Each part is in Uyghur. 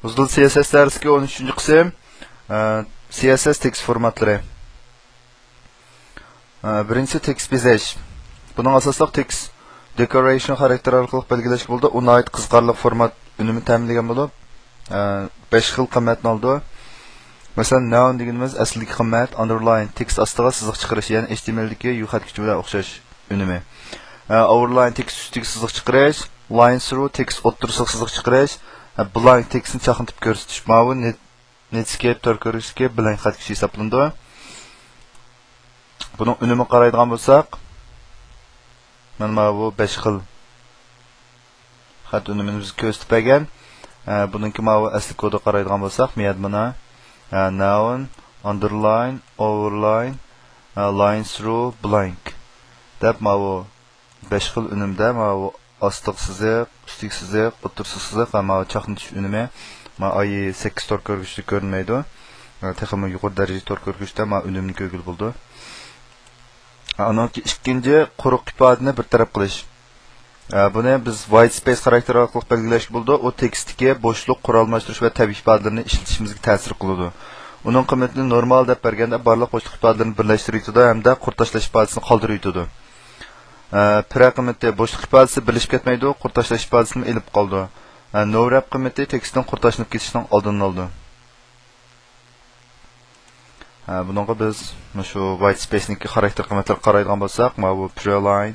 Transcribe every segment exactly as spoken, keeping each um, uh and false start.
ئۇزۇل سى ئېس ئېس دەرسلىكى ئون ئۈچىنچى قىسىم. ئە، سى ئېس ئېس تېكىست فورماتلىرى. ئە، بىرىنچىسى تېكىست بېزەش. بۇنىڭ ئاساسلىق تېكىست دېكورېيشن خاراكتېرى ئارقىلىق بەلگىلەشكە بولىدۇ. ئۇ ناھايىتى قىزىقارلىق فورمات ئۈنۈمى تەمىنلىگەن بولۇپ، ئە، بەش خىل قىممەتنى ئالىدۇ. مەسىلەن، ناۋن دېگىنىمىز ئەسلىدىكى قىممەت، ئاندېرلاين، تېكىست ئاستىغا سىزىق چىقىرىش، يەنى ئېچ تى ئېم ئېلدىكى يۇ خەت كۈچى بىلەن ئوخشاش ئۈنۈمى. ئە، ئوۋېرلاين، تېكىست ئۈستىگە سىزىق چىقىرىش، لاين سرۇ، تېكىست ئوتتۇرىسىغا سىزىق چىقىرىش، ئە، بلانك، تېكىستنى چاقنىتىپ كۆرسىتىش. ماۋۇ نېت-، نېتسكېپ تور كۆرگۈچىدىكى بلانك خەت كۈچى ھېسابلىنىدۇ. بۇنىڭ ئۈنۈمىگە قارايدىغان بولساق، مانا ماۋۇ بەش خىل خەت ئۈنۈمىنى بىزگە كۆرسىتىپ بەرگەن. ئە، بۇنىڭكى ماۋۇ ئەسلى كودىغا قارايدىغان بولساق، مۇيەردە مانا، ئە، ناۋن، ئاندېرلاين، ئوۋېرلاين، ئە، لاين سرۇ، بلانك دەپ ماۋۇ بەش خىل ئۈنۈمدە ماۋۇ ئاستىغا سىزىق، ئۈستىگە سىزىق، ئوتتۇرىسىغا سىزىق ۋە ماۋۇ چاقنىتىش ئۈنۈمى. ماۋۇ ئايى سەككىز تور كۆرگۈچتە كۆرۈنمەيدۇ. ئە، تېخىمۇ يۇقىرى دەرىجىلىك تور كۆرگۈچتە ماۋۇ ئۈنۈمنى كۆرگىلى بولىدۇ. ئانىڭ ئىككىنچى، قۇرۇق ئىپادىنى بىر تەرەپ قىلىش. ئە، بۇنى بىز ۋايت سپېيس خاراكتېرى ئارقىلىق بەلگىلەشكە بولىدۇ. ئۇ تېكىستتىكى بوشلۇق، قورالماشتۇرۇش ۋە تەبىئىي ئىپادىلىرىنى ئىشلىتىشىمىزگە تەسىر قىلىدۇ. ئۇنىڭ قىممىتىنى نورمال دەپ بەرگەندە بارلىق بوشلۇق ئىپادىلىرىنى بىرلەشتۈرۈۋېتىدۇ ھەمدە قۇر تاشلاش ئىپادىسىنى قالدۇرۇۋېتىدۇ. ئە، پرە قىممىتى بوشلۇق ئىپادىسى بىرلىشىپ كەتمەيدۇ، قۇر تاشلاش ئىپادىسىنى ئېلىپ قالىدۇ. ئە، نوۋرەپ قىممىتى تېكىستنىڭ قۇر تاشلىنىپ كېتىشىنىڭ ئالدىنى ئالىدۇ. ھە، بۇنىڭغا بىز مۇشۇ ۋايت سپېيسنىڭكى خاراكتېر قىممەتلىرىگە قارايدىغان بولساق، ماۋۇ پرىلاين،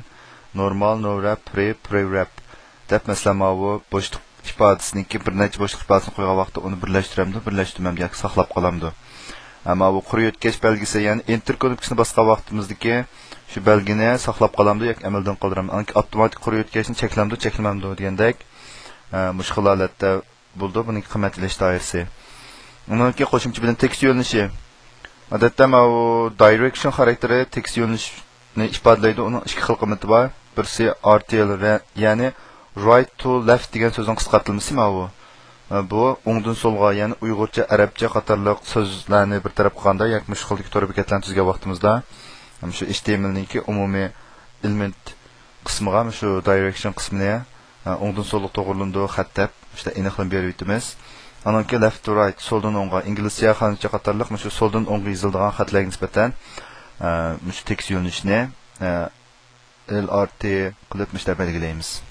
نورمال، نوۋرەپ، پرى، پرىرەپ دەپ، مەسىلەن، ماۋۇ بوشلۇق ئىپادىسىنىڭكى بىر نەچچە بوشلۇق ئىپادىسىنى قويغان ۋاقىتتا ئۇنى بىرلەشتۈرەمدۇ، بىرلەشتۈرمەمدۇ ياكى ساقلاپ قالامدۇ؟ ھە، ماۋۇ قۇر يۆتكەش بەلگىسى، يەنى ئېنتېر كۇنۇپكىسىنى باسقان ۋاقتىمىزدىكى شۇ بەلگىنى ساقلاپ قالامدۇ ياكى ئەمەلدىن قالدۇرامدۇ؟ ئانكى ئاپتوماتىك قۇر يۆتكەشنى چەكلەمدۇ، چەكلىمەمدۇ دېگەندەك، ئە، مۇشۇ خىل ھالەتتە بولىدۇ. بۇنىڭكى قىممەت ئېلىش دائىرىسى. ئۇنىڭ كېيىن قوشۇمچە بىلەن تېكىست يۆنىلىشى. ئادەتتە ماۋۇ دايرېكشن خاراكتېرى تېكىست يۆنىلىشنى ئىپادىلەيدۇ. ئۇنىڭ ئىككى خىل قىممىتى بار. بىرسى ئار تى ئېل، يەنى رايت تۇ لېفت دېگەن سۆزنىڭ قىسقارتىلمىسى ماۋۇ. بۇ ئوڭدىن سولغا، يەنى ئۇيغۇرچە، ئەرەبچە قاتارلىق سۆزلەرنى بىر تەرەپ قىلغاندا ياكى مۇشۇ خىلدىكى تور بېكەتلەرنى تۈزگەن ۋاقتىمىزدا، مۇشۇ ئېچ تى ئېم ئېلنىڭكى ئومۇمىي ئېلېمېنت قىسمىغا مۇشۇ دايرېكشن قىسمىنى، ئە، ئوڭدىن سولغا توغرىلىنىدۇ، خەت دەپ، مۇشۇنداق ئېنىقلىما بېرىۋېتىمىز. ئانىڭ كېيىن لېفت تۇ رايت، سولدىن ئوڭغا، ئىنگلىزچە، خەنزۇچە قاتارلىق مۇشۇ سولدىن ئوڭغا يېزىلىدىغان خەتلەرگە نىسبەتەن، ئە، مۇشۇ تېكىست يۆنىلىشىنى، ئە، ئېل ئار تى قىلىپ مۇشۇنداق بەلگىلەيمىز.